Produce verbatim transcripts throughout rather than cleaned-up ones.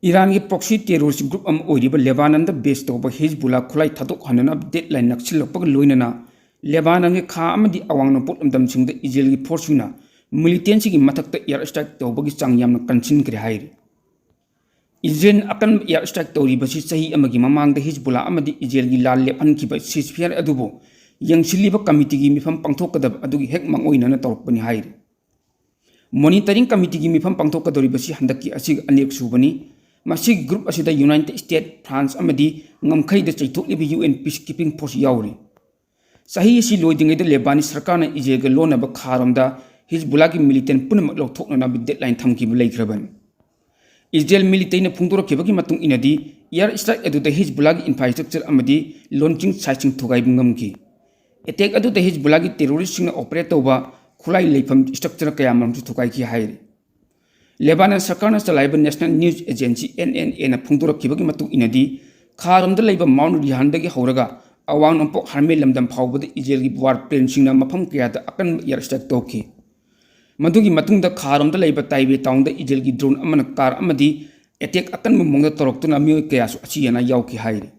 ꯏꯔꯥꯟꯒꯤ proxy terrorist group ꯑꯃ ꯑꯣꯏꯔꯤꯕ ꯂꯦꯕꯥꯅꯟꯗ base ꯇꯧꯕ ꯍꯤꯖꯕꯨꯜꯂꯥ ꯈꯨꯠꯂꯥꯏ ꯊꯥꯗꯣꯛꯍꯟꯅꯅꯕ deadline ꯅꯛꯁꯤꯜꯂꯛꯄꯒ ꯂꯣꯏꯅꯅ ꯂꯦꯕꯥꯅꯟꯒꯤ ꯈꯥ ꯑꯃꯗꯤ ꯑꯋꯥꯡ ꯅꯣꯡꯄꯣꯛ ꯂꯝꯗꯝꯁꯤꯡꯗ ꯏꯖꯔꯦꯜꯒꯤ forceꯁꯤꯡꯅ militantꯁꯤꯡꯒꯤ ꯃꯊꯛꯇ air strike ꯇꯧꯕꯒꯤ ꯆꯥꯡ ꯌꯥꯝꯅ ꯀꯟꯁꯤꯟꯈ꯭ꯔꯦ ꯍꯥꯏꯔꯤ꯫ ꯏꯖꯔꯦꯜꯅ ꯑꯀꯟꯕ air strike ꯇꯧꯔꯤꯕꯁꯤ ꯆꯍꯤ ꯑꯃꯒꯤ ꯃꯃꯥꯡꯗ ꯍꯤꯖꯕꯨꯜꯂꯥ ꯑꯃꯗꯤ ꯏꯖꯔꯦꯜꯒꯤ ꯂꯥꯟ ꯂꯦꯞꯍꯟꯈꯤꯕ ceasefire ꯑꯗꯨꯕꯨ ꯌꯦꯡꯁꯤꯜꯂꯤꯕ committeeꯒꯤ ꯃꯤꯐꯝ ꯄꯥꯡꯊꯣꯛꯀꯗꯕ ꯑꯗꯨꯒꯤ ꯍꯦꯛ ꯃꯥꯡꯑꯣꯏꯅꯅ ꯇꯧꯔꯛꯄꯅꯤ ꯍꯥꯏꯔꯤ꯫ Monitoring committeeꯒꯤ ꯃꯤꯐꯝ ꯄꯥꯡꯊꯣꯛꯀꯗꯧꯔꯤꯕꯁꯤ ꯍꯟꯗꯛꯀꯤ ꯑꯁꯤꯒ ꯑꯅꯤꯔꯛ ꯁꯨꯕꯅꯤ꯫ ꯃꯁꯤꯒꯤ group ꯑꯁꯤꯗ United States, France ꯑꯃꯗꯤ ꯉꯝꯈꯩꯗ ꯆꯩꯊꯣꯛꯂꯤꯕ UN peacekeeping force ꯌꯥꯎꯔꯤ꯫ ꯆꯍꯤ ꯑꯁꯤ ꯂꯣꯏꯗ꯭ꯔꯤꯉꯩꯗ ꯂꯦꯕꯥꯅꯤ ꯁꯔꯀꯥꯔꯅ ꯏꯖꯔꯦꯜꯒ ꯂꯣꯟꯅꯕ ꯈꯥꯔꯣꯝꯗ ꯍꯤꯖꯕꯨꯜꯂꯥꯒꯤ militant ꯄꯨꯝꯅꯃꯛ ꯂꯧꯊꯣꯛꯅꯅꯕ deadline ꯊꯝꯈꯤꯕ ꯂꯩꯈ꯭ꯔꯕꯅꯤ꯫ ꯏꯖꯔꯦꯜ militaryꯅ ꯐꯣꯡꯗꯣꯔꯛꯈꯤꯕꯒꯤ ꯃꯇꯨꯡ ꯏꯟꯅꯗꯤ, air strike ꯑꯗꯨꯗ ꯍꯤꯖꯕꯨꯜꯂꯥꯒꯤ infrastructure ꯑꯃꯗꯤ launching siteꯁꯤꯡ ꯊꯨꯒꯥꯏꯕ ꯉꯝꯈꯤ꯫ Attack ꯑꯗꯨꯗ ꯍꯤꯖꯕꯨꯜꯂꯥꯒꯤ terroristꯁꯤꯡꯅ operate ꯇꯧꯕ ꯈꯨꯠꯂꯥꯏ ꯂꯩꯐꯝ structure ꯀꯌꯥꯃꯔꯨꯝꯁꯨ ꯊꯨꯒꯥꯏꯈꯤ ꯍꯥꯏꯔꯤ꯫ ꯂꯦꯕꯥꯅꯟ ꯁꯔꯀꯥꯔꯅ ꯆꯂꯥꯏꯕ national news agency NNAꯅ ꯐꯣꯡꯗꯣꯔꯛꯈꯤꯕꯒꯤ ꯃꯇꯨꯡ ꯏꯟꯅꯗꯤ, ꯈꯥꯔꯣꯝꯗ ꯂꯩꯕ Mount Rihanꯗꯒꯤ ꯍꯧꯔꯒ ꯑꯋꯥꯡ ꯅꯣꯡꯄꯣꯛ ꯍꯔꯃꯦ ꯂꯝꯗꯝ ꯐꯥꯎꯕꯗ ꯏꯖꯔꯦꯜꯒꯤ war planeꯁꯤꯡꯅ ꯃꯐꯝ ꯀꯌꯥꯗ ꯑꯀꯟꯕ air strike ꯇꯧꯈꯤ꯫ ꯃꯗꯨꯒꯤ ꯃꯇꯨꯡꯗ ꯈꯥꯔꯣꯝꯗ ꯂꯩꯕ ꯇꯥꯏꯕꯦ townꯗ ꯏꯖꯔꯦꯜꯒꯤ drone ꯑꯃꯅ car ꯑꯃꯗꯤ attack ꯑꯀꯟꯕ ꯃꯑꯣꯡꯗ ꯇꯧꯔꯛꯇꯨꯅ ꯃꯤꯑꯣꯏ ꯀꯌꯥꯁꯨ ꯑꯁꯤ ꯑꯅꯥ ꯌꯥꯎꯈꯤ ꯍꯥꯏꯔꯤ꯫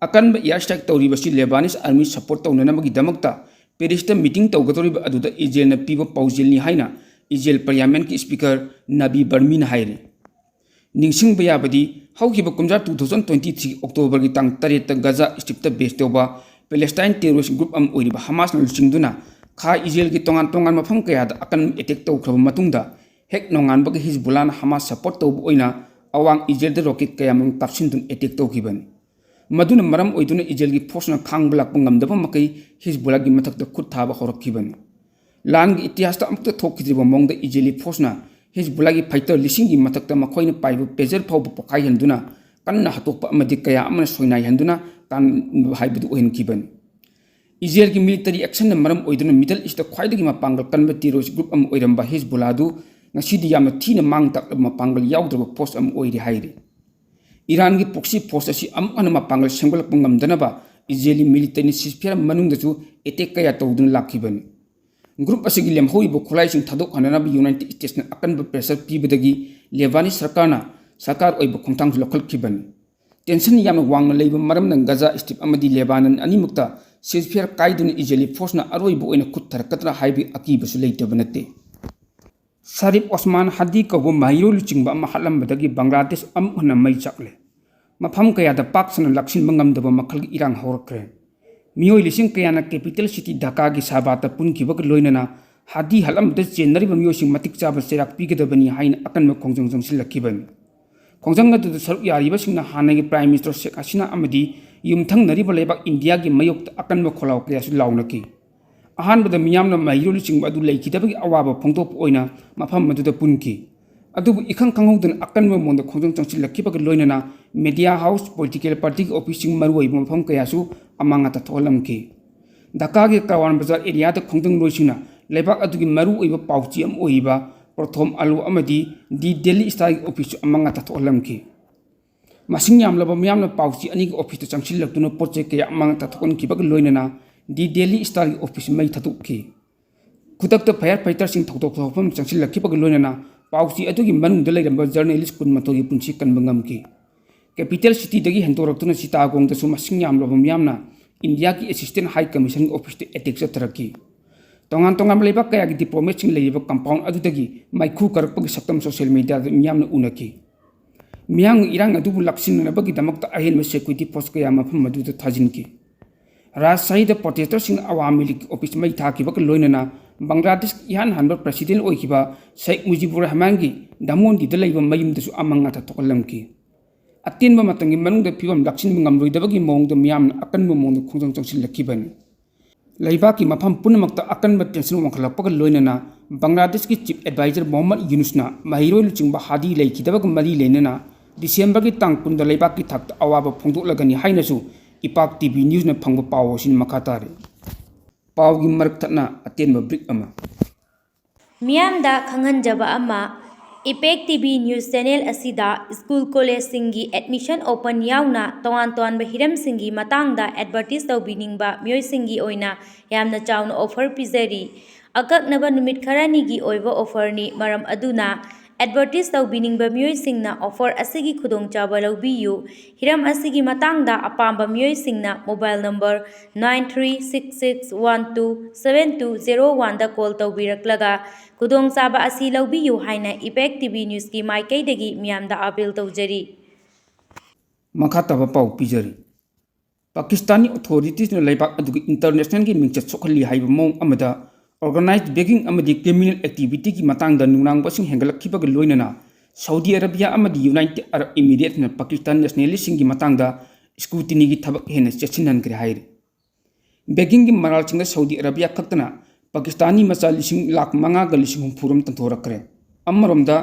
ꯑꯀꯟꯕ air strike ꯇꯧꯔꯤꯕꯁꯤ Lebanese army support ꯇꯧꯅꯅꯕꯒꯤꯗꯃꯛꯇ Parisꯇ meeting ꯇꯧꯒꯗꯧꯔꯤꯕ ꯑꯗꯨꯗ ꯏꯖꯔꯦꯜꯅ ꯄꯤꯕ ꯄꯥꯎꯖꯦꯜꯅꯤ ꯍꯥꯏꯅ ꯏꯖꯔꯦꯜ parliamentꯀꯤ speaker ꯅꯕꯤ ꯕꯔꯃꯤꯅ ꯍꯥꯏꯔꯤ꯫ ꯅꯤꯡꯁꯤꯡꯕ ꯌꯥꯕꯗꯤ, ꯍꯧꯈꯤꯕ ꯀꯨꯝꯖꯥ two thousand twenty three Octoberꯒꯤ ꯇꯥꯡ ꯇꯔꯦꯠꯇ Gaza Stripꯇ base ꯇꯧꯕ Palestine terrorist group ꯑꯃ ꯑꯣꯏꯔꯤꯕ Hamasꯅ ꯂꯨꯆꯤꯡꯗꯨꯅ ꯈꯥ ꯏꯖꯔꯦꯜꯒꯤ ꯇꯣꯉꯥꯟ ꯇꯣꯉꯥꯟꯕ ꯃꯐꯝ ꯀꯌꯥꯗ ꯑꯀꯟꯕ attack ꯇꯧꯈ꯭ꯔꯕ ꯃꯇꯨꯡꯗ, ꯍꯦꯛ ꯅꯣꯡꯉꯥꯟꯕꯒ ꯍꯤꯖꯕꯨꯜꯂꯥꯅ ꯍꯃꯥꯁ support ꯇꯧꯕ ꯑꯣꯏꯅ ꯑꯋꯥꯡ ꯏꯖꯔꯦꯜꯗ rocket ꯀꯌꯥꯃꯔꯨꯝ ꯀꯥꯞꯁꯤꯟꯗꯨꯅ attack ꯇꯧꯈꯤꯕꯅꯤ꯫ ꯃꯗꯨꯅ ꯃꯔꯝ ꯑꯣꯏꯗꯨꯅ ꯏꯖꯔꯦꯜꯒꯤ forceꯅ ꯈꯥꯡꯕ ꯂꯥꯛꯄ ꯉꯝꯗꯕ ꯃꯈꯩ ꯍꯤꯖꯕꯨꯜꯂꯥꯒꯤ ꯃꯊꯛꯇ ꯈꯨꯠ ꯊꯥꯕ ꯍꯧꯔꯛꯈꯤꯕꯅꯤ꯫ ꯂꯥꯟꯒꯤ ꯏꯇꯤꯍꯥꯁꯇ ꯑꯃꯨꯛꯇ ꯊꯣꯛꯈꯤꯗ꯭ꯔꯤꯕ ꯃꯑꯣꯡꯗ ꯏꯖꯔꯦꯜꯒꯤ forceꯅ ꯍꯤꯖꯕꯨꯜꯂꯥꯒꯤ fighter ꯂꯤꯁꯤꯡꯒꯤ ꯃꯊꯛꯇ ꯃꯈꯣꯏꯅ ꯄꯥꯏꯕ pager ꯐꯥꯎꯕ ꯄꯣꯈꯥꯏꯍꯟꯗꯨꯅ, ꯀꯟꯅ ꯍꯥꯠꯇꯣꯛꯄ ꯑꯃꯗꯤ ꯀꯌꯥ ꯑꯃꯅ ꯁꯣꯏꯅꯥꯏꯍꯟꯗꯨꯅ ꯀꯥꯟꯕ ꯍꯥꯏꯕꯗꯨ ꯑꯣꯏꯍꯟꯈꯤꯕꯅꯤ꯫ ꯏꯖꯔꯦꯜꯒꯤ military actionꯅ ꯃꯔꯝ ꯑꯣꯏꯗꯨꯅ Middle Eastꯇ ꯈ꯭ꯋꯥꯏꯗꯒꯤ ꯃꯄꯥꯡꯒꯜ ꯀꯟꯕ terrorist group ꯑꯃ ꯑꯣꯏꯔꯝꯕ ꯍꯤꯖꯕꯨꯜꯂꯥꯗꯨ ꯉꯁꯤꯗꯤ ꯌꯥꯝꯅ ꯊꯤꯅ ꯃꯥꯡ ꯇꯥꯛꯂꯕ ꯃꯄꯥꯡꯒꯜ ꯌꯥꯎꯗ꯭ꯔꯕ force ꯑꯃ ꯑꯣꯏꯔꯦ ꯍꯥꯏꯔꯤ꯫ ꯏꯔꯥꯟꯒꯤ proxy force ꯑꯁꯤ ꯑꯃꯨꯛ ꯍꯟꯅ ꯃꯄꯥꯡꯒꯜ ꯁꯦꯝꯒꯠꯂꯛꯄ ꯉꯝꯗꯅꯕ ꯏꯖꯔꯦꯜꯒꯤ militaryꯅ ceasefire ꯃꯅꯨꯡꯗꯁꯨ attack ꯀꯌꯥ ꯇꯧꯗꯨꯅ ꯂꯥꯛꯈꯤꯕꯅꯤ꯫ Group ꯑꯁꯤꯒꯤ ꯂꯦꯝꯍꯧꯔꯤꯕ ꯈꯨꯠꯂꯥꯏꯁꯤꯡ ꯊꯥꯗꯣꯛꯍꯟꯅꯅꯕ United Statesꯅ ꯑꯀꯟꯕ pressure ꯄꯤꯕꯗꯒꯤ Lebanese ꯁꯔꯀꯥꯔꯅ ꯁꯔꯀꯥꯔ ꯑꯣꯏꯕ ꯈꯣꯡꯊꯥꯡꯁꯨ ꯂꯧꯈꯠꯈꯤꯕꯅꯤ꯫ Tension ꯌꯥꯝꯅ ꯋꯥꯡꯅ ꯂꯩꯕ ꯃꯔꯝꯅ ꯒꯖꯥ ꯁ꯭ꯇ꯭ꯔꯤꯞ ꯑꯃꯗꯤ ꯂꯦꯕꯥꯅꯟ ꯑꯅꯤꯃꯛꯇ ceasefire ꯀꯥꯏꯗꯅ ꯏꯖꯔꯦꯂꯤ ꯐꯣꯔꯁꯅ ꯑꯔꯣꯏꯕ ꯑꯣꯏꯅ ꯈꯨꯠ ꯊꯥꯔꯛꯀꯗ꯭ꯔꯥ ꯍꯥꯏꯕꯒꯤ ꯑꯀꯤꯕꯁꯨ ꯂꯩꯇꯕ ꯅꯠꯇꯦ꯫ ꯁꯔꯤꯐ ꯑꯣꯁꯃꯥꯟ ꯍꯥꯗꯤ ꯀꯧꯕ ꯃꯍꯩꯔꯣꯏ ꯂꯨꯆꯤꯡꯕ ꯑꯃ ꯍꯥꯠꯂꯝꯕꯗꯒꯤ ꯕꯪꯒ꯭ꯂꯥꯗꯦꯁ ꯑꯃꯨꯛ ꯍꯟꯅ ꯃꯩ ꯆꯥꯛꯂꯦ꯫ ꯃꯐꯝ ꯀꯌꯥꯗ ꯄꯥꯛ ꯁꯟꯅ ꯂꯥꯛꯁꯤꯟꯕ ꯉꯝꯗꯕ ꯃꯈꯜꯒꯤ ꯏꯔꯥꯡ ꯍꯧꯔꯛꯈ꯭ꯔꯦ꯫ ꯃꯤꯑꯣꯏ ꯂꯤꯁꯤꯡ ꯀꯌꯥꯅ capital city ꯙꯥꯀꯥꯒꯤ ꯁꯥꯕꯥꯠꯇ ꯄꯨꯟꯈꯤꯕꯒ ꯂꯣꯏꯅꯅ ꯍꯥꯗꯤ ꯍꯥꯠꯂꯝꯕꯗ ꯆꯦꯟꯅꯔꯤꯕ ꯃꯤꯑꯣꯏꯁꯤꯡ ꯃꯇꯤꯛ ꯆꯥꯕ ꯆꯩꯔꯥꯛ ꯄꯤꯒꯗꯕꯅꯤ ꯍꯥꯏꯅ ꯑꯀꯟꯕ ꯈꯣꯡꯖꯪ ꯆꯪꯁꯤꯜꯂꯛꯈꯤꯕꯅꯤ꯫ ꯈꯣꯡꯖꯪ ꯑꯗꯨꯗ ꯁꯔꯨꯛ ꯌꯥꯔꯤꯕꯁꯤꯡꯅ ꯍꯥꯟꯅꯒꯤ Prime Minister ꯁꯦꯈ ꯍꯁꯤꯅꯥ ꯑꯃꯗꯤ ꯌꯨꯝꯊꯪꯅꯔꯤꯕ ꯂꯩꯕꯥꯛ ꯏꯟꯗꯤꯌꯥꯒꯤ ꯃꯥꯌꯣꯛꯇ ꯑꯀꯟꯕ ꯈꯣꯜꯂꯥꯎ ꯀꯌꯥꯁꯨ ꯂꯥꯎꯅꯈꯤ꯫ ꯑꯍꯥꯟꯕꯗ ꯃꯤꯌꯥꯝꯅ ꯃꯍꯩꯔꯣꯏ ꯂꯨꯆꯤꯡꯕ ꯑꯗꯨ ꯂꯩꯈꯤꯗꯕꯒꯤ ꯑꯋꯥꯕ ꯐꯣꯡꯗꯣꯛꯄ ꯑꯣꯏꯅ ꯃꯐꯝ ꯑꯗꯨꯗ ꯄꯨꯟꯈꯤ꯫ ꯑꯗꯨꯕꯨ ꯏꯈꯪ ꯈꯪꯍꯧꯗꯅ ꯑꯀꯟꯕ ꯃꯑꯣꯡꯗ ꯈꯣꯡꯖꯪ ꯆꯪꯁꯤꯜꯂꯛꯈꯤꯕꯒ ꯂꯣꯏꯅꯅ media house, political partyꯒꯤ officeꯁꯤꯡ, ꯃꯔꯨꯑꯣꯏꯕ ꯃꯐꯝ ꯀꯌꯥꯁꯨ ꯑꯃꯥꯡ ꯑꯇꯥ ꯊꯣꯛꯍꯜꯂꯝꯈꯤ꯫ ꯙꯥꯀꯥꯒꯤ ꯀꯥꯔꯋꯥꯟ ꯕꯖꯥꯔ areaꯗ ꯈꯣꯡꯖꯪꯂꯣꯏꯁꯤꯡꯅ ꯂꯩꯕꯥꯛ ꯑꯗꯨꯒꯤ ꯃꯔꯨꯑꯣꯏꯕ ꯄꯥꯎꯆꯦ ꯑꯃ ꯑꯣꯏꯔꯤꯕ ꯄ꯭ꯔꯣꯊꯣꯝ ꯑꯂꯣ ꯑꯃꯗꯤ ꯗꯤ ꯗꯦꯂꯤ ꯁ꯭ꯇꯥꯔꯒꯤ officeꯁꯨ ꯑꯃꯥꯡ ꯑꯇꯥ ꯊꯣꯛꯍꯜꯂꯝꯈꯤ꯫ ꯃꯁꯤꯡ ꯌꯥꯝꯂꯕ ꯃꯤꯌꯥꯝꯅ ꯄꯥꯎꯆꯦ ꯑꯅꯤꯒꯤ officeꯇ ꯆꯪꯁꯤꯜꯂꯛꯇꯨꯅ ꯄꯣꯠ ꯆꯩ ꯀꯌꯥ ꯑꯃꯥꯡ ꯑꯇꯥ ꯊꯣꯛꯍꯟꯈꯤꯕꯒ ꯂꯣꯏꯅꯅ ꯗꯤ ꯗꯦꯂꯤ ꯁ꯭ꯇꯥꯔꯒꯤ office ꯃꯩ ꯊꯥꯗꯣꯛꯈꯤ꯫ ꯈꯨꯗꯛꯇ fire fighterꯁꯤꯡ ꯊꯧꯗꯣꯛ ꯊꯣꯛꯐꯝ ꯆꯪꯁꯤꯜꯂꯛꯈꯤꯕꯒ ꯂꯣꯏꯅꯅ ꯄꯥꯎꯆꯦ ꯑꯗꯨꯒꯤ ꯃꯅꯨꯡꯗ ꯂꯩꯔꯝꯕ journalist ꯀꯨꯟꯃꯥꯊꯣꯏꯒꯤ ꯄꯨꯟꯁꯤ ꯀꯟꯕ ꯉꯝꯈꯤ꯫ Capital cityꯗꯒꯤ ꯍꯦꯟꯗꯣꯔꯛꯇꯨꯅ ꯆꯤꯇꯥꯒꯣꯡꯗꯁꯨ ꯃꯁꯤꯡ ꯌꯥꯝꯂꯕ ꯃꯤꯌꯥꯝꯅ ꯏꯟꯗꯤꯌꯥꯒꯤ Assistant High Commissionerꯒꯤ officeꯇ attack ꯆꯠꯊꯔꯛꯈꯤ꯫ ꯇꯣꯉꯥꯟ ꯇꯣꯉꯥꯟꯕ ꯂꯩꯕꯥꯛ ꯀꯌꯥꯒꯤ diplomatꯁꯤꯡ ꯂꯩꯔꯤꯕ compound ꯑꯗꯨꯗꯒꯤ ꯃꯩꯈꯨ ꯀꯥꯔꯛꯄꯒꯤ ꯁꯛꯇꯝ social mediaꯗ ꯃꯤꯌꯥꯝꯅ ꯎꯅꯈꯤ꯫ ꯃꯤꯌꯥꯝꯅ ꯏꯔꯥꯡ ꯑꯗꯨꯕꯨ ꯂꯥꯛꯁꯤꯟꯅꯅꯕꯒꯤꯗꯃꯛꯇ ꯑꯍꯦꯟꯕ security force ꯀꯌꯥ ꯃꯐꯝ ꯑꯗꯨꯗ ꯊꯥꯖꯤꯟꯈꯤ꯫ ꯔꯥꯖꯁꯥꯍꯤꯗ protestorꯁꯤꯡꯅ ꯑꯋꯥꯃꯤ ꯂꯤꯒꯀꯤ office ꯃꯩ ꯊꯥꯈꯤꯕꯒ ꯂꯣꯏꯅꯅ ꯕꯪꯒ꯭ꯂꯥꯗꯦꯁꯀꯤ ꯏꯍꯥꯟ ꯍꯥꯟꯕ president ꯑꯣꯏꯈꯤꯕ ꯁꯦꯈ ꯃꯨꯖꯤꯕꯨꯔ ꯔꯍꯃꯥꯟꯒꯤ ꯙꯥꯃꯣꯟꯗꯤꯗ ꯂꯩꯕ ꯃꯌꯨꯝꯗꯁꯨ ꯑꯃꯥꯡ ꯑꯇꯥ ꯊꯣꯛꯍꯜꯂꯝꯈꯤ꯫ ꯑꯇꯦꯟꯕ ꯃꯇꯝꯒꯤ ꯃꯅꯨꯡꯗ ꯐꯤꯕꯝ ꯂꯥꯛꯁꯤꯟꯕ ꯉꯝꯂꯣꯏꯗꯕꯒꯤ ꯃꯑꯣꯡꯗ ꯃꯤꯌꯥꯝꯅ ꯑꯀꯟꯕ ꯃꯑꯣꯡꯗ ꯈꯣꯡꯖꯪ ꯆꯪꯁꯤꯜꯂꯛꯈꯤꯕꯅꯤ꯫ ꯂꯩꯕꯥꯛꯀꯤ ꯃꯐꯝ ꯄꯨꯝꯅꯃꯛꯇ ꯑꯀꯟꯕ tension ꯋꯥꯡꯈꯠꯂꯛꯄꯒ ꯂꯣꯏꯅꯅ ꯕꯪꯒ꯭ꯂꯥꯗꯦꯁꯀꯤ chief adviser ꯃꯣꯍꯝꯃꯗ ꯌꯨꯅꯨꯁꯅ ꯃꯍꯩꯔꯣꯏ ꯂꯨꯆꯤꯡꯕ ꯍꯥꯗꯤ ꯂꯩꯈꯤꯗꯕꯒ ꯃꯔꯤ ꯂꯩꯅꯅ Decemberꯒꯤ ꯇꯥꯡ ꯀꯨꯟꯗ ꯂꯩꯕꯥꯛꯀꯤ ꯊꯥꯛꯇ ꯑꯋꯥꯕ ꯐꯣꯡꯗꯣꯛꯂꯒꯅꯤ ꯍꯥꯏꯅꯁꯨ ꯏꯄꯥꯛ ꯇꯤ ꯚꯤ newsꯅ ꯐꯪꯕ ꯄꯥꯎ ꯑꯁꯤꯅ ꯃꯈꯥ ꯇꯥꯔꯤ꯫ ꯄꯥꯎꯒꯤ ꯃꯔꯛ ꯊꯠꯅ ꯑꯇꯦꯟꯕ break ꯑꯃ꯫ ꯃꯤꯌꯥꯝꯗ ꯈꯪꯍꯟꯖꯕ ꯑꯃ, ꯏꯄꯦꯛ ꯇꯤ ꯚꯤ news channel ꯑꯁꯤꯗ school collegeꯁꯤꯡꯒꯤ admission open ꯌꯥꯎꯅ ꯇꯣꯉꯥꯟ ꯇꯣꯉꯥꯟꯕ ꯍꯤꯔꯝꯁꯤꯡꯒꯤ ꯃꯇꯥꯡꯗ advertise ꯇꯧꯕꯤꯅꯤꯡꯕ ꯃꯤꯑꯣꯏꯁꯤꯡꯒꯤ ꯑꯣꯏꯅ ꯌꯥꯝꯅ ꯆꯥꯎꯅ offer ꯄꯤꯖꯔꯤ꯫ ꯑꯀꯛꯅꯕ ꯅꯨꯃꯤꯠ ꯈꯔꯅꯤꯒꯤ ꯑꯣꯏꯕ offerꯅꯤ, ꯃꯔꯝ ꯑꯗꯨꯅ ꯑꯦꯗꯚꯔꯇꯤꯁ ꯇꯧꯕꯤꯅꯤꯡꯕ ꯃꯤꯑꯣꯏꯁꯤꯡꯅ ꯑꯣꯐꯔ ꯑꯁꯤꯒꯤ ꯈꯨꯗꯣꯡꯆꯥꯕ ꯂꯧꯕꯤꯌꯨ꯫ ꯍꯤꯔꯝ ꯑꯁꯤꯒꯤ ꯃꯇꯥꯡꯗ ꯑꯄꯥꯝꯕ ꯃꯤꯑꯣꯏꯁꯤꯡꯅ mobile number nine three six six one two seven two zero one ꯗ ꯀꯣꯜ ꯇꯧꯕꯤꯔꯛꯂꯒ ꯈꯨꯗꯣꯡꯆꯥꯕ ꯑꯁꯤ ꯂꯧꯕꯤꯌꯨ ꯍꯥꯏꯅ ꯏꯝꯄꯦꯛ ꯇꯤ ꯚꯤ ꯅ꯭ꯌꯨꯁꯀꯤ ꯃꯥꯏꯀꯩꯗꯒꯤ ꯃꯤꯌꯥꯝꯗ ꯑꯥꯄꯤꯜ ꯇꯧꯖꯔꯤ꯫ ꯃꯈꯥ ꯇꯥꯕ ꯄꯥꯎ ꯄꯤꯖꯔꯤ꯫ ꯄꯥꯀꯤꯁꯇꯥꯅꯤ ꯑꯣꯊꯣꯔꯤꯇꯤꯁꯅ ꯂꯩꯕꯥꯛ ꯑꯗꯨꯒꯤ ꯏꯟꯇꯔꯅꯦꯁꯅꯦꯜꯒꯤ ꯃꯤꯡꯆꯠ ꯁꯣꯛꯍꯜꯂꯤ ꯍꯥꯏꯕ ꯃꯑꯣꯡ ꯑꯃꯗ ꯑꯣꯔꯒꯅꯥꯏꯖ ꯕꯦꯒꯤꯡ ꯑꯃꯗꯤ ꯀ꯭ꯔꯤꯃꯤꯅꯦꯜ ꯑꯦꯛꯇꯤꯚꯤꯇꯤꯒꯤ ꯃꯇꯥꯡꯗ ꯅꯨꯡꯅꯥꯡꯕꯁꯤꯡ ꯍꯦꯟꯒꯠꯂꯛꯈꯤꯕꯒ ꯂꯣꯏꯅꯅ ꯁꯥꯎꯗꯤ ꯑꯔꯥꯕꯤꯌꯥ ꯑꯃꯗꯤ ꯌꯨꯅꯥꯏꯇꯦꯗ ꯑꯔꯕ ꯏꯃꯤꯔꯦꯠꯁꯅ ꯄꯥꯀꯤꯁꯇꯥꯟ ꯅꯦꯁꯅꯦꯂꯤꯁꯁꯤꯡꯒꯤ ꯃꯇꯥꯡꯗ ꯁ꯭ꯀ꯭ꯔꯨꯇꯤꯅꯤꯒꯤ ꯊꯕꯛ ꯍꯦꯟꯅ ꯆꯦꯠꯁꯤꯟꯍꯟꯈ꯭ꯔꯦ ꯍꯥꯏꯔꯤ꯫ ꯕꯦꯒꯤꯡꯒꯤ ꯃꯔꯥꯜꯁꯤꯡꯗ ꯁꯥꯎꯗꯤ ꯑꯔꯥꯕꯤꯌꯥ ꯈꯛꯇꯅ ꯄꯥꯀꯤꯁꯇꯥꯅꯤ ꯃꯆꯥ ꯂꯤꯁꯤꯡ ꯂꯥꯈ ꯃꯉꯥꯒ ꯂꯤꯁꯤꯡ ꯍꯨꯝꯐꯨ ꯔꯣꯝ ꯇꯟꯊꯣꯔꯛꯈ꯭ꯔꯦ꯫ ꯑꯃꯔꯣꯝꯗ,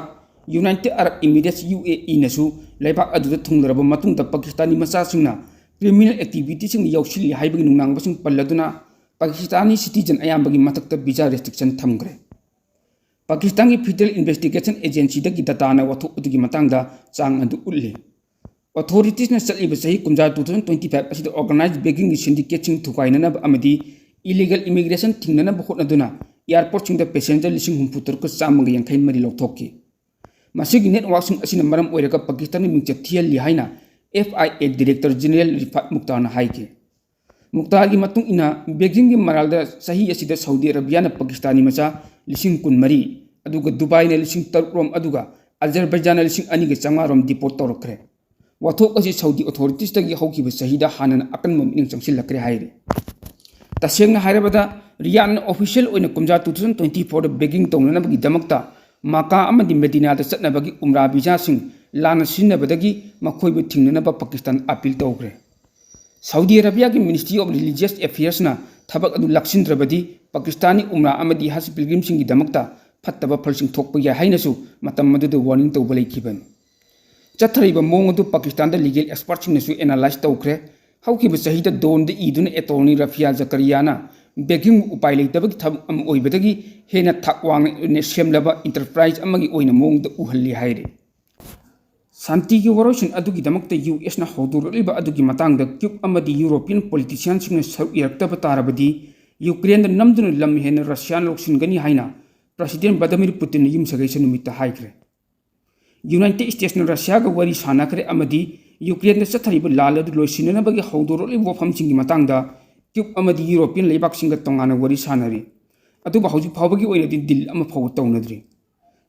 ꯌꯨꯅꯥꯏꯇꯦꯗ ꯑꯔꯕ ꯏꯃꯤꯔꯦꯠꯁ, ꯌꯨ ꯑꯦ ꯏꯅꯁꯨ ꯂꯩꯕꯥꯛ ꯑꯗꯨꯗ ꯊꯨꯡꯂꯔꯕ ꯃꯇꯨꯡꯗ ꯄꯥꯀꯤꯁꯇꯥꯅꯤ ꯃꯆꯥꯁꯤꯡꯅ ꯀ꯭ꯔꯤꯃꯤꯅꯦꯜ ꯑꯦꯛꯇꯤꯚꯤꯇꯤꯁꯤꯡꯗ ꯌꯥꯎꯁꯤꯜꯂꯤ ꯍꯥꯏꯕꯒꯤ ꯅꯨꯡꯅꯥꯡꯕꯁꯤꯡ ꯄꯜꯂꯗꯨꯅ ꯄꯥꯀꯤꯁꯇꯥꯅꯤ ꯁꯤꯇꯤꯖꯟ ꯑꯌꯥꯝꯕꯒꯤ ꯃꯊꯛꯇ ꯚꯤꯖꯥ ꯔꯦꯁꯇ꯭ꯔꯤꯛꯁꯟ ꯊꯝꯈ꯭ꯔꯦ꯫ ꯄꯥꯀꯤꯁꯇꯥꯟꯒꯤ ꯐꯦꯗꯔꯦꯜ ꯏꯟꯚꯦꯁꯇꯤꯒꯦꯁꯟ ꯑꯦꯖꯦꯟꯁꯤꯗꯒꯤ ꯗꯇꯥꯅ ꯋꯥꯊꯣꯛ ꯑꯗꯨꯒꯤ ꯃꯇꯥꯡꯗ ꯆꯥꯡ ꯑꯗꯨ ꯎꯠꯂꯤ꯫ ꯑꯣꯊꯣꯔꯤꯇꯤꯁꯅ ꯆꯠꯂꯤꯕ ꯆꯍꯤ ꯀꯨꯝꯖꯥ, two thousand twenty five ꯑꯁꯤꯗ ꯑꯣꯔꯒꯅꯥꯏꯖ ꯕꯦꯒꯤꯡꯒꯤ ꯁꯤꯟꯗꯤꯀꯦꯠꯁꯤꯡ ꯊꯨꯒꯥꯏꯅꯅꯕ ꯑꯃꯗꯤ ꯏꯂꯤꯒꯦꯜ ꯏꯃꯤꯒ꯭ꯔꯦꯁꯟ ꯊꯤꯡꯅꯅꯕ ꯍꯣꯠꯅꯗꯨꯅ ꯑꯦꯌꯥꯔꯄꯣꯔꯠꯁꯤꯡꯗ ꯄꯦꯁꯦꯟꯖꯔ ꯂꯤꯁꯤꯡ ꯍꯨꯝꯐꯨ ꯇꯔꯨꯛꯀ ꯆꯥꯝꯃꯒ ꯌꯥꯡꯈꯩ ꯃꯔꯤ ꯂꯧꯊꯣꯛꯈꯤ꯫ ꯃꯁꯤꯒꯤ ꯅꯦꯠꯋꯥꯔꯛꯁꯤꯡ ꯑꯁꯤꯅ ꯃꯔꯝ ꯑꯣꯏꯔꯒ ꯄꯥꯀꯤꯁꯇꯥꯟꯒꯤ ꯃꯤꯡꯆꯠ ꯊꯤꯍꯜꯂꯤ ꯍꯥꯏꯅ F I A director general Rifat ꯃꯨꯛꯇꯥꯔꯅ ꯍꯥꯏꯈꯤ꯫ ꯃꯨꯛꯇꯥꯔꯒꯤ ꯃꯇꯨꯡ ꯏꯟꯅ, ꯕꯦꯒꯤꯡꯒꯤ ꯃꯔꯥꯜꯗ ꯆꯍꯤ ꯑꯁꯤꯗ ꯁꯥꯎꯗꯤ ꯑꯔꯥꯕꯤꯌꯥꯅ ꯄꯥꯀꯤꯁꯇꯥꯅꯤ ꯃꯆꯥ ꯂꯤꯁꯤꯡ ꯀꯨꯟꯃꯔꯤ, ꯑꯗꯨꯒ ꯗꯨꯕꯥꯏꯅ ꯂꯤꯁꯤꯡ ꯇꯔꯨꯛ ꯔꯣꯝ, ꯑꯗꯨꯒ ꯑꯖꯔꯕꯩꯖꯥꯟꯅ ꯂꯤꯁꯤꯡ ꯑꯅꯤꯒ ꯆꯥꯝꯃꯉꯥ ꯔꯣꯝ ꯗꯤꯄꯣꯔꯠ ꯇꯧꯔꯛꯈ꯭ꯔꯦ꯫ ꯋꯥꯊꯣꯛ ꯑꯁꯤ ꯁꯥꯎꯗꯤ ꯑꯣꯊꯣꯔꯤꯇꯤꯁꯇꯒꯤ ꯍꯧꯈꯤꯕ ꯆꯍꯤꯗ ꯍꯥꯟꯅꯅ ꯑꯀꯟꯕ ꯃꯤꯠꯌꯦꯡ ꯆꯪꯁꯤꯜꯂꯛꯈ꯭ꯔꯦ ꯍꯥꯏꯔꯤ꯫ ꯇꯁꯦꯡꯅ ꯍꯥꯏꯔꯕꯗ, ꯔꯤꯌꯥꯗꯅ ꯑꯣꯐꯤꯁꯤꯌꯦꯜ ꯑꯣꯏꯅ ꯀꯨꯝꯖꯥ two thousand twenty fourꯗ ꯕꯦꯒꯤꯡ ꯇꯧꯅꯅꯕꯒꯤꯗꯃꯛꯇ ꯃꯀꯥ ꯑꯃꯗꯤ ꯃꯦꯗꯤꯅꯥꯗ ꯆꯠꯅꯕꯒꯤ ꯎꯝꯔꯥ ꯚꯤꯖꯥꯁꯤꯡ ꯂꯥꯟꯅ ꯁꯤꯖꯤꯟꯅꯕꯗꯒꯤ ꯃꯈꯣꯏꯕꯨ ꯊꯤꯡꯅꯅꯕ ꯄꯥꯀꯤꯁꯇꯥꯟ ꯑꯥꯄꯤꯜ ꯇꯧꯈ꯭ꯔꯦ꯫ ꯁꯥꯎꯗꯤ ꯑꯔꯥꯕꯤꯌꯥꯒꯤ ꯃꯤꯅꯤꯁꯇ꯭ꯔꯤ ꯑꯣꯐ ꯔꯤꯂꯤꯖꯤꯌꯁ ꯑꯦꯐꯤꯌꯔꯁꯅ ꯊꯕꯛ ꯑꯗꯨ ꯂꯥꯛꯁꯤꯟꯗ꯭ꯔꯕꯗꯤ ꯄꯥꯀꯤꯁꯇꯥꯅꯤ ꯎꯝꯔꯥ ꯑꯃꯗꯤ ꯍꯖ ꯄꯤꯜꯒ꯭ꯔꯤꯝꯁꯤꯡꯒꯤꯗꯃꯛꯇ ꯐꯠꯇꯕ ꯐꯜꯁꯤꯡ ꯊꯣꯛꯄ ꯌꯥꯏ ꯍꯥꯏꯅꯁꯨ ꯃꯇꯝ ꯑꯗꯨꯗ ꯋꯥꯔꯅꯤꯡ ꯇꯧꯕ ꯂꯩꯈꯤꯕꯅꯤ꯫ ꯆꯠꯊꯔꯤꯕ ꯃꯑꯣꯡ ꯑꯗꯨ ꯄꯥꯀꯤꯁꯇꯥꯟꯗ ꯂꯤꯒꯦꯜ ꯑꯦꯛꯁꯄꯔꯠꯁꯤꯡꯅꯁꯨ ꯑꯦꯅꯥꯂꯥꯏꯖ ꯇꯧꯈ꯭ꯔꯦ꯫ ꯍꯧꯈꯤꯕ ꯆꯍꯤꯗ ꯗꯣꯟꯗ ꯏꯗꯨꯅ ꯑꯦꯇꯣꯔꯅꯤ ꯔꯥꯐꯤꯌꯥ ꯖꯀꯔꯤꯌꯥꯅ ꯕꯦꯒꯤꯡꯕꯨ ꯎꯄꯥꯏ ꯂꯩꯇꯕꯒꯤ ꯊꯕꯛ ꯑꯃ ꯑꯣꯏꯕꯗꯒꯤ ꯍꯦꯟꯅ ꯊꯥꯛ ꯋꯥꯡꯅ ꯁꯦꯝꯂꯕ ꯏꯟꯇꯔꯄ꯭ꯔꯥꯏꯖ ꯑꯃꯒꯤ ꯑꯣꯏꯅ ꯃꯑꯣꯡꯗ ꯎꯍꯜꯂꯤ ꯍꯥꯏꯔꯤ꯫ ꯁꯥꯟꯇꯤꯒꯤ ꯋꯥꯔꯣꯏꯁꯤꯟ ꯑꯗꯨꯒꯤꯗꯃꯛꯇ ꯌꯨ ꯑꯦꯁꯅ ꯍꯧꯗꯣꯔꯛꯂꯤꯕ ꯑꯗꯨꯒꯤ ꯃꯇꯥꯡꯗ ꯀ꯭ꯌꯨꯕ ꯑꯃꯗꯤ ꯌꯨꯔꯣꯄꯤꯌꯟ ꯄꯣꯂꯤꯇꯤꯁꯤꯌꯥꯟꯁꯤꯡꯅ ꯁꯔꯨꯛ ꯌꯥꯔꯛꯇꯕ ꯇꯥꯔꯕꯗꯤ ꯌꯨꯀ꯭ꯔꯦꯟꯗ ꯅꯝꯗꯨꯅ ꯂꯝ ꯍꯦꯟꯅ ꯔꯁꯤꯌꯥꯅ ꯂꯧꯁꯤꯟꯒꯅꯤ ꯍꯥꯏꯅ ꯄ꯭ꯔꯁꯤꯗꯦꯟ ꯚ꯭ꯂꯥꯗꯤꯃꯤꯔ ꯄꯨꯇꯤꯟꯅ ꯌꯨꯝꯁꯀꯩꯁ ꯅꯨꯃꯤꯠꯇ ꯍꯥꯏꯈ꯭ꯔꯦ꯫ ꯌꯨꯅꯥꯏꯇꯦꯗ ꯁ꯭ꯇꯦꯠꯁꯅ ꯔꯁꯤꯌꯥꯒ ꯋꯥꯔꯤ ꯁꯥꯟꯅꯈ꯭ꯔꯦ ꯑꯃꯗꯤ ꯌꯨꯀ꯭ꯔꯦꯟꯗ ꯆꯠꯊꯔꯤꯕ ꯂꯥꯜ ꯑꯗꯨ ꯂꯣꯏꯁꯤꯟꯅꯅꯕꯒꯤ ꯍꯧꯗꯣꯔꯛꯂꯤꯕ ꯋꯥꯐꯝꯁꯤꯡꯒꯤ ꯃꯇꯥꯡꯗ ꯀ꯭ꯌꯨꯕ ꯑꯃꯗꯤ ꯌꯨꯔꯣꯄꯤꯌꯟ ꯂꯩꯕꯥꯛꯁꯤꯡꯒ ꯇꯣꯉꯥꯟꯅ ꯋꯥꯔꯤ ꯁꯥꯟꯅꯔꯤ꯫ ꯑꯗꯨꯕꯨ ꯍꯧꯖꯤꯛ ꯐꯥꯎꯕꯒꯤ ꯑꯣꯏꯅꯗꯤ ꯗꯤꯜ ꯑꯃ ꯐꯥꯎꯕ ꯇꯧꯅꯗ꯭ꯔꯤ꯫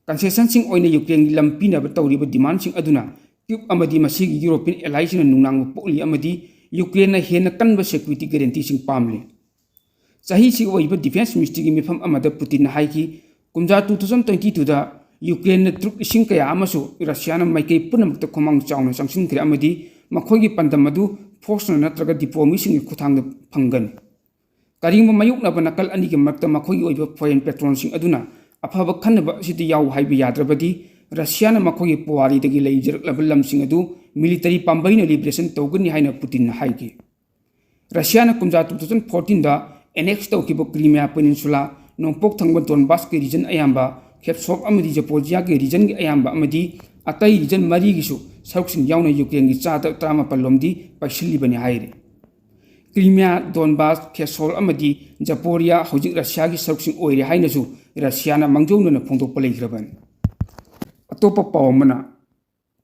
ꯀꯟꯁꯦꯁꯟꯁꯤꯡ ꯑꯣꯏꯅ ꯌꯨꯀ꯭ꯔꯦꯟꯒꯤ ꯂꯝ ꯄꯤꯅꯕ ꯇꯧꯔꯤꯕ ꯗꯤꯃꯥꯟꯁꯤꯡ ꯑꯗꯨꯅ ꯀ꯭ꯌꯨꯕ ꯑꯃꯗꯤ ꯃꯁꯤꯒꯤ ꯌꯨꯔꯣꯄꯤꯌꯟ ꯑꯦꯂꯥꯏꯁꯤꯡꯅ ꯅꯨꯡꯅꯥꯡꯕ ꯄꯣꯛꯂꯤ ꯑꯃꯗꯤ ꯌꯨꯀ꯭ꯔꯦꯟꯅ ꯍꯦꯟꯅ ꯀꯟꯕ ꯁꯦꯀ꯭ꯌꯨꯔꯤꯇꯤ ꯒꯦꯔꯦꯟꯇꯤꯁꯤꯡ ꯄꯥꯝꯂꯤ꯫ ꯆꯍꯤꯁꯤꯒꯤ ꯑꯣꯏꯕ ꯗꯤꯐꯦꯟꯁ ꯃꯤꯅꯤꯁꯇ꯭ꯔꯤꯒꯤ ꯃꯤꯐꯝ ꯑꯃꯗ ꯄꯨꯇꯤꯟꯅ ꯍꯥꯏꯈꯤ, ꯀꯨꯝꯖꯥ two thousand twenty twoꯗ ꯌꯨꯀ꯭ꯔꯦꯟꯅ ꯇ꯭ꯔꯨꯞ ꯂꯤꯁꯤꯡ ꯀꯌꯥ ꯑꯃꯁꯨ ꯔꯁꯤꯌꯥꯅ ꯃꯥꯏꯀꯩ ꯄꯨꯝꯅꯃꯛꯇ ꯈꯨꯃꯥꯡ ꯆꯥꯎꯅ ꯆꯪꯁꯤꯟꯈ꯭ꯔꯦ ꯑꯃꯗꯤ ꯃꯈꯣꯏꯒꯤ ꯄꯥꯟꯗꯝ ꯑꯗꯨ ꯐꯣꯔꯁꯅ ꯅꯠꯇ꯭ꯔꯒ ꯗꯤꯄ꯭ꯂꯣꯃꯦꯁꯤꯒꯤ ꯈꯨꯠꯊꯥꯡꯗ ꯐꯪꯒꯅꯤ꯫ ꯀꯔꯤꯒꯨꯝꯕ ꯃꯥꯌꯣꯛꯅꯕ ꯅꯥꯀꯜ ꯑꯅꯤꯒꯤ ꯃꯔꯛꯇ ꯃꯈꯣꯏꯒꯤ ꯑꯣꯏꯕ ꯐꯣꯔꯦꯟ ꯄꯦꯇ꯭ꯔꯣꯟꯁꯤꯡ ꯑꯗꯨꯅ ꯑꯐꯕ ꯈꯟꯅꯕ ꯑꯁꯤꯗ ꯌꯥꯎ ꯍꯥꯏꯕ ꯌꯥꯗ꯭ꯔꯕꯗꯤ ꯔꯁꯤꯌꯥꯅ ꯃꯈꯣꯏꯒꯤ ꯄꯨꯋꯥꯔꯤꯗꯒꯤ ꯂꯩꯖꯔꯛꯂꯕ ꯂꯝꯁꯤꯡ ꯑꯗꯨ ꯃꯤꯂꯤꯇꯔꯤ ꯄꯥꯝꯕꯩꯅ ꯂꯤꯕꯔꯦꯁꯟ ꯇꯧꯒꯅꯤ ꯍꯥꯏꯅ ꯄꯨꯇꯤꯟꯅ ꯍꯥꯏꯈꯤ꯫ ꯔꯁꯤꯌꯥꯅ ꯀꯨꯝꯖꯥ two thousand fourteenꯗ ꯑꯦꯅꯦꯛꯁ ꯇꯧꯈꯤꯕ ꯀ꯭ꯔꯤꯃꯤꯌꯥ ꯄꯦꯅꯤꯟꯁꯨꯂꯥ, ꯅꯣꯡꯄꯣꯛ ꯊꯪꯕ ꯗꯣꯟꯕꯥꯁꯀꯤ ꯔꯤꯖꯟ ꯑꯌꯥꯝꯕ, ꯈꯦꯞꯁꯣꯞ ꯑꯃꯗꯤ ꯖꯄꯣꯔꯖꯤꯌꯥꯒꯤ ꯔꯤꯖꯟꯒꯤ ꯑꯌꯥꯝꯕ ꯑꯃꯗꯤ ꯑꯇꯩ ꯔꯤꯖꯟ ꯃꯔꯤꯒꯤꯁꯨ ꯁꯔꯨꯛꯁꯤꯡ ꯌꯥꯎꯅ ꯌꯨꯀ꯭ꯔꯦꯟꯒꯤ ꯆꯥꯗ ꯇꯔꯥꯃꯥꯄꯜ ꯂꯣꯝꯗꯤ ꯄꯥꯏꯁꯤꯜꯂꯤꯕꯅꯤ ꯍꯥꯏꯔꯤ꯫ ꯀ꯭ꯔꯤꯃꯤꯌꯥ, ꯗꯣꯟꯕꯥꯁ, ꯈꯦꯁꯣꯜ ꯑꯃꯗꯤ ꯖꯄꯣꯔꯤꯌꯥ ꯍꯧꯖꯤꯛ ꯔꯁꯤꯌꯥꯒꯤ ꯁꯔꯨꯛꯁꯤꯡ ꯑꯣꯏꯔꯦ ꯍꯥꯏꯅꯁꯨ ꯔꯁꯤꯌꯥꯅ ꯃꯥꯡꯖꯧꯅꯅ ꯐꯣꯡꯗꯣꯛꯄ ꯂꯩꯈ꯭ꯔꯕꯅꯤ꯫ ꯑꯇꯣꯞꯄ ꯄꯥꯎ ꯑꯃꯅ,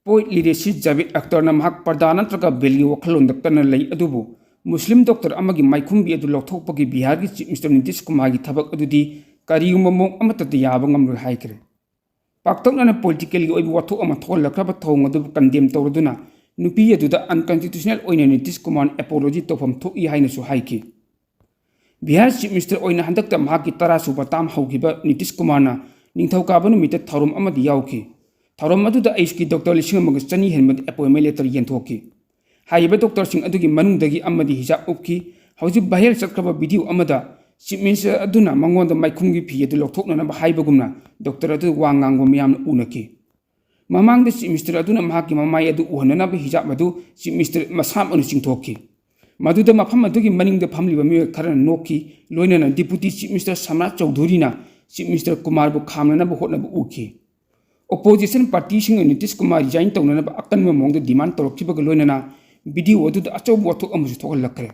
ꯄꯣꯏꯠ ꯂꯤꯔꯤꯁꯤꯁ ꯖꯥꯕꯤꯗ ꯑꯛꯇꯔꯅ ꯃꯍꯥꯛ ꯄꯔꯗꯥ ꯅꯠꯇ꯭ꯔꯒ ꯕꯦꯜꯒꯤ ꯋꯥꯈꯜꯂꯣꯟꯗ ꯀꯟꯅ ꯂꯩ, ꯑꯗꯨꯕꯨ ꯃꯨꯁꯂꯤꯝ ꯗꯣꯛꯇꯔ ꯑꯃꯒꯤ ꯃꯥꯏꯈꯨꯝꯕꯤ ꯑꯗꯨ ꯂꯧꯊꯣꯛꯄꯒꯤ ꯕꯤꯍꯥꯔꯒꯤ ꯆꯤꯐ ꯃꯤꯅꯤꯁꯇꯔ ꯅꯤꯇꯤꯁ ꯀꯨꯃꯥꯔꯒꯤ ꯊꯕꯛ ꯑꯗꯨꯗꯤ ꯀꯔꯤꯒꯨꯝꯕ ꯃꯑꯣꯡ ꯑꯃꯠꯇꯗ ꯌꯥꯕ ꯉꯝꯂꯣꯏ ꯍꯥꯏꯈ꯭ꯔꯦ꯫ ꯄꯥꯛꯇꯛꯅꯅ ꯄꯣꯂꯤꯇꯤꯀꯦꯜꯒꯤ ꯑꯣꯏꯕ ꯋꯥꯊꯣꯛ ꯑꯃ ꯊꯣꯛꯍꯜꯂꯛꯈ꯭ꯔꯕ ꯊꯧꯑꯣꯡ ꯑꯗꯨꯕꯨ ꯀꯟꯗꯦꯝ ꯇꯧꯔꯗꯨꯅ ꯅꯨꯄꯤ ꯑꯗꯨꯗ ꯑꯟꯀꯟꯁꯇꯤꯇ꯭ꯌꯨꯁꯅꯦꯜ ꯑꯣꯏꯅ ꯅꯤꯇꯤꯁ ꯀꯨꯃꯥꯔꯅ ꯑꯦꯄꯣꯂꯣꯖꯤ ꯇꯧꯐꯝ ꯊꯣꯛꯏ ꯍꯥꯏꯅꯁꯨ ꯍꯥꯏꯈꯤ꯫ ꯕꯤꯍꯥꯔ ꯆꯤꯐ ꯃꯤꯅꯤꯁꯇꯔ ꯑꯣꯏꯅ ꯍꯟꯗꯛꯇ ꯃꯍꯥꯛꯀꯤ ꯇꯔꯥ ꯁꯨꯕ ꯇꯥꯝ ꯍꯧꯈꯤꯕ ꯅꯤꯇꯤꯁ ꯀꯨꯃꯥꯔꯅ ꯅꯤꯡꯊꯧꯀꯥꯕ ꯅꯨꯃꯤꯠꯇ ꯊꯧꯔꯝ ꯑꯃꯗ ꯌꯥꯎꯈꯤ꯫ ꯊꯧꯔꯝ ꯑꯗꯨꯗ ꯑꯌꯨꯁꯀꯤ ꯗꯣꯛꯇꯔ ꯂꯤꯁꯤꯡ ꯑꯃꯒ ꯆꯅꯤ ꯍꯦꯟꯕꯗ ꯑꯦꯄꯣꯏꯟꯃꯦꯟ ꯂꯦꯇꯔ ꯌꯦꯟꯊꯣꯛꯈꯤ꯫ ꯍꯥꯏꯔꯤꯕ ꯗꯣꯛꯇꯔꯁꯤꯡ ꯑꯗꯨꯒꯤ ꯃꯅꯨꯡꯗꯒꯤ ꯑꯃꯗꯤ ꯍꯤꯖꯥꯕ ꯎꯞꯈꯤ꯫ ꯍꯧꯖꯤꯛ ꯚꯥꯏꯔꯦꯜ ꯆꯠꯈ꯭ꯔꯕ ꯚꯤꯗꯤꯑꯣ ꯑꯃꯗ ꯆꯤꯐ ꯃꯤꯅꯤꯁꯇꯔ ꯑꯗꯨꯅ ꯃꯉꯣꯟꯗ ꯃꯥꯏꯈꯨꯝꯒꯤ ꯐꯤ ꯑꯗꯨ ꯂꯧꯊꯣꯛꯅꯅꯕ ꯍꯥꯏꯕꯒꯨꯝꯅ ꯗꯣꯛꯇꯔ ꯑꯗꯨ ꯋꯥ ꯉꯥꯡꯕ ꯃꯤꯌꯥꯝꯅ ꯎꯅꯈꯤ꯫ ꯃꯃꯥꯡꯗ ꯆꯤꯐ ꯃꯤꯅꯤꯁꯇꯔ ꯑꯗꯨꯅ ꯃꯍꯥꯛꯀꯤ ꯃꯃꯥꯏ ꯑꯗꯨ ꯎꯍꯟꯅꯅꯕ ꯍꯤꯖꯥꯕ ꯑꯗꯨ ꯆꯤꯐ ꯃꯤꯅꯤꯁꯇꯔ ꯃꯁꯥꯃꯛꯅ ꯆꯤꯡꯊꯣꯛꯈꯤ꯫ ꯃꯗꯨꯗ ꯃꯐꯝ ꯑꯗꯨꯒꯤ ꯃꯅꯤꯡꯗ ꯐꯝꯂꯤꯕ ꯃꯤꯑꯣꯏ ꯈꯔꯅ ꯅꯣꯛꯈꯤ, ꯂꯣꯏꯅꯅ ꯗꯤꯄꯨꯇꯤ ꯆꯤꯐ ꯃꯤꯅꯤꯁꯇꯔ ꯁꯝꯔꯥꯖ ꯆꯧꯙꯨꯔꯤꯅ ꯆꯤꯐ ꯃꯤꯅꯤꯁꯇꯔ ꯀꯨꯃꯥꯔꯕꯨ ꯈꯥꯝꯅꯅꯕ ꯍꯣꯠꯅꯕ ꯎꯈꯤ꯫ ꯑꯣꯄꯣꯖꯤꯁꯟ ꯄꯥꯔꯇꯤꯁꯤꯡꯅ ꯅꯤꯇꯤꯁ ꯀꯨꯃꯥꯔ ꯔꯤꯖꯥꯏꯟ ꯇꯧꯅꯅꯕ ꯑꯀꯟꯕ ꯃꯑꯣꯡꯗ ꯗꯤꯃꯥꯟ ꯇꯧꯔꯛꯈꯤꯕꯒ ꯂꯣꯏꯅꯅ ꯚꯤꯗꯤꯑꯣ ꯑꯗꯨꯗ ꯑꯆꯧꯕ ꯋꯥꯊꯣꯛ ꯑꯃꯁꯨ ꯊꯣꯛꯍꯜꯂꯛꯈ꯭ꯔꯦ꯫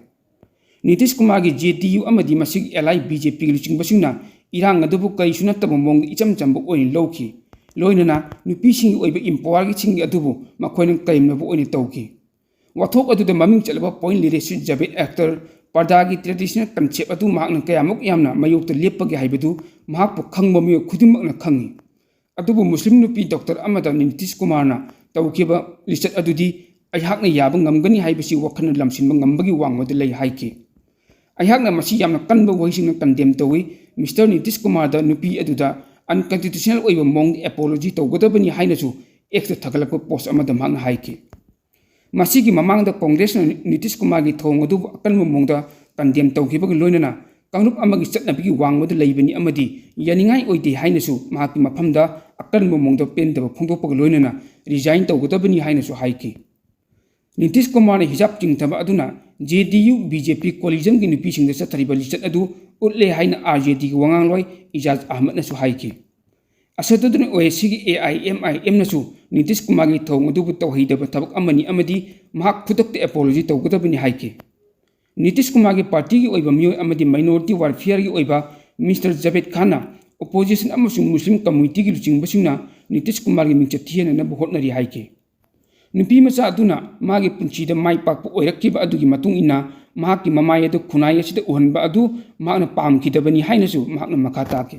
ꯅꯤꯇꯤꯁ ꯀꯨꯃꯥꯔꯒꯤ ꯖꯦ ꯗꯤ ꯌꯨ ꯑꯃꯗꯤ ꯃꯁꯤꯒꯤ ꯑꯦꯂꯥꯏ ꯕꯤ ꯖꯦ ꯄꯤꯒ ꯂꯨꯆꯤꯡꯕꯁꯤꯡꯅ ꯏꯔꯥꯡ ꯑꯗꯨꯕꯨ ꯀꯔꯤꯁꯨ ꯅꯠꯇꯕ ꯃꯑꯣꯡꯗ ꯏꯆꯝ ꯆꯝꯕ ꯑꯣꯏꯅ ꯂꯧꯈꯤ꯫ ꯂꯣꯏꯅꯅ ꯅꯨꯄꯤꯁꯤꯡꯒꯤ ꯑꯣꯏꯕ empowerꯁꯤꯡ ꯑꯗꯨꯕꯨ ꯃꯈꯣꯏꯅ claimꯅꯕ ꯑꯣꯏꯅ ꯇꯧꯈꯤ꯫ ꯋꯥꯊꯣꯛ ꯑꯗꯨꯗ ꯃꯃꯤꯡ ꯆꯠꯂꯕ point lyricist Javed Akhtar ꯄꯔꯗꯥꯒꯤ traditional concept ꯑꯗꯨ ꯃꯍꯥꯛꯅ ꯀꯌꯥꯃꯨꯛ ꯌꯥꯝꯅ ꯃꯥꯌꯣꯛꯇ ꯂꯦꯞꯄꯒꯦ ꯍꯥꯏꯕꯗꯨ ꯃꯍꯥꯛꯄꯨ ꯈꯪꯕ ꯃꯤꯑꯣꯏ ꯈꯨꯗꯤꯡꯃꯛꯅ ꯈꯪꯏ꯫ ꯑꯗꯨꯕꯨ ꯃꯨꯁꯂꯤꯝ ꯅꯨꯄꯤ ꯗꯣꯛꯇꯔ ꯑꯃꯗ ꯅꯤꯇꯤꯁ ꯀꯨꯃꯥꯔꯅ ꯇꯧꯈꯤꯕ ꯂꯤꯆꯠ ꯑꯗꯨꯗꯤ ꯑꯩꯍꯥꯛꯅ ꯌꯥꯕ ꯉꯝꯒꯅꯤ ꯍꯥꯏꯕꯁꯤ ꯋꯥꯈꯜꯅ ꯂꯝꯁꯤꯟꯕ ꯉꯝꯕꯒꯤ ꯋꯥꯡꯃꯗ ꯂꯩ ꯍꯥꯏꯈꯤ꯫ ꯑꯩꯍꯥꯛꯅ ꯃꯁꯤ ꯌꯥꯝꯅ ꯀꯟꯕ ꯋꯥꯍꯩꯁꯤꯡꯅ condemn ꯇꯧꯏ꯫ ꯃꯤꯁꯇꯔ ꯅꯤꯇꯤꯁ ꯀꯨꯃꯥꯔꯗ ꯅꯨꯄꯤ ꯑꯗꯨꯗ unconstitutional ꯑꯣꯏꯕ ꯃꯑꯣꯡꯗ apology ꯇꯧꯒꯗꯕꯅꯤ ꯍꯥꯏꯅꯁꯨ Xꯇ ꯊꯥꯒꯠꯂꯛꯄ post ꯑꯃꯗ ꯃꯍꯥꯛꯅ ꯍꯥꯏꯈꯤ꯫ ꯃꯁꯤꯒꯤ ꯃꯃꯥꯡꯗ ꯀꯣꯡꯒ꯭ꯔꯦꯁꯅ ꯅꯤꯇꯤꯁ ꯀꯨꯃꯥꯔꯒꯤ ꯊꯧꯑꯣꯡ ꯑꯗꯨꯕꯨ ꯑꯀꯟꯕ ꯃꯑꯣꯡꯗ condemn ꯇꯧꯈꯤꯕꯒ ꯂꯣꯏꯅꯅ ꯀꯥꯡꯂꯨꯞ ꯑꯃꯒꯤ ꯆꯠꯅꯕꯤꯒꯤ ꯋꯥꯡꯃꯗ ꯂꯩꯕꯅꯤ ꯑꯃꯗꯤ ꯌꯥꯅꯤꯡꯉꯥꯏ ꯑꯣꯏꯗꯦ ꯍꯥꯏꯅꯁꯨ ꯃꯍꯥꯛꯀꯤ ꯃꯐꯝꯗ ꯑꯀꯟꯕ ꯃꯑꯣꯡꯗ ꯄꯦꯟꯗꯕ ꯐꯣꯡꯗꯣꯛꯄꯒ ꯂꯣꯏꯅꯅ resign ꯇꯧꯒꯗꯕꯅꯤ ꯍꯥꯏꯅꯁꯨ ꯍꯥꯏꯈꯤ꯫ ꯅꯤꯇꯤꯁ ꯀꯨꯃꯥꯔꯅ ꯍꯤꯖꯥꯕ ꯆꯤꯡꯊꯕ ꯑꯗꯨꯅ JDU BJP coalitionꯒꯤ ꯅꯨꯄꯤꯁꯤꯡꯗ ꯆꯠꯊꯔꯤꯕ ꯂꯤꯆꯠ ꯑꯗꯨ ꯎꯠꯂꯦ ꯍꯥꯏꯅ RJDꯒꯤ ꯋꯥꯉꯥꯡꯂꯣꯏ ꯏꯖꯥꯖ ꯑꯍꯃꯗꯅꯁꯨ ꯍꯥꯏꯈꯤ꯫ ꯑꯁꯗꯨꯗꯤꯟ ꯑꯣꯋꯩꯁꯤꯒꯤ AIMIMꯅꯁꯨ ꯅꯤꯇꯤꯁ ꯀꯨꯃꯥꯔꯒꯤ ꯊꯧꯑꯣꯡ ꯑꯗꯨꯕꯨ ꯇꯧꯍꯩꯗꯕ ꯊꯕꯛ ꯑꯃꯅꯤ ꯑꯃꯗꯤ ꯃꯍꯥꯛ ꯈꯨꯗꯛꯇ apology ꯇꯧꯒꯗꯕꯅꯤ ꯍꯥꯏꯈꯤ꯫ ꯅꯤꯇꯤꯁ ꯀꯨꯃꯥꯔꯒꯤ partyꯒꯤ ꯑꯣꯏꯕ ꯃꯤꯑꯣꯏ ꯑꯃꯗꯤ minority welfareꯒꯤ ꯑꯣꯏꯕ ꯃꯤꯁꯇꯔ ꯖꯥꯕꯦꯗ ꯈꯥꯟꯅ opposition ꯑꯃꯁꯨꯡ ꯃꯨꯁꯂꯤꯝ communityꯒꯤ ꯂꯨꯆꯤꯡꯕꯁꯤꯡꯅ ꯅꯤꯇꯤꯁ ꯀꯨꯃꯥꯔꯒꯤ ꯃꯤꯡꯆꯠ ꯊꯤꯍꯟꯅꯅꯕ ꯍꯣꯠꯅꯔꯤ ꯍꯥꯏꯈꯤ꯫ ꯅꯨꯄꯤ ꯃꯆꯥ ꯑꯗꯨꯅ ꯃꯥꯒꯤ ꯄꯨꯟꯁꯤꯗ ꯃꯥꯏ ꯄꯥꯛꯄ ꯑꯣꯏꯔꯛꯈꯤꯕ ꯑꯗꯨꯒꯤ ꯃꯇꯨꯡ ꯏꯟꯅ ꯃꯍꯥꯛꯀꯤ ꯃꯃꯥꯏ ꯑꯗꯨ ꯈꯨꯟꯅꯥꯏ ꯑꯁꯤꯗ ꯎꯍꯟꯕ ꯑꯗꯨ ꯃꯍꯥꯛꯅ ꯄꯥꯝꯈꯤꯗꯕꯅꯤ ꯍꯥꯏꯅꯁꯨ ꯃꯍꯥꯛꯅ ꯃꯈꯥ ꯇꯥꯈꯤ꯫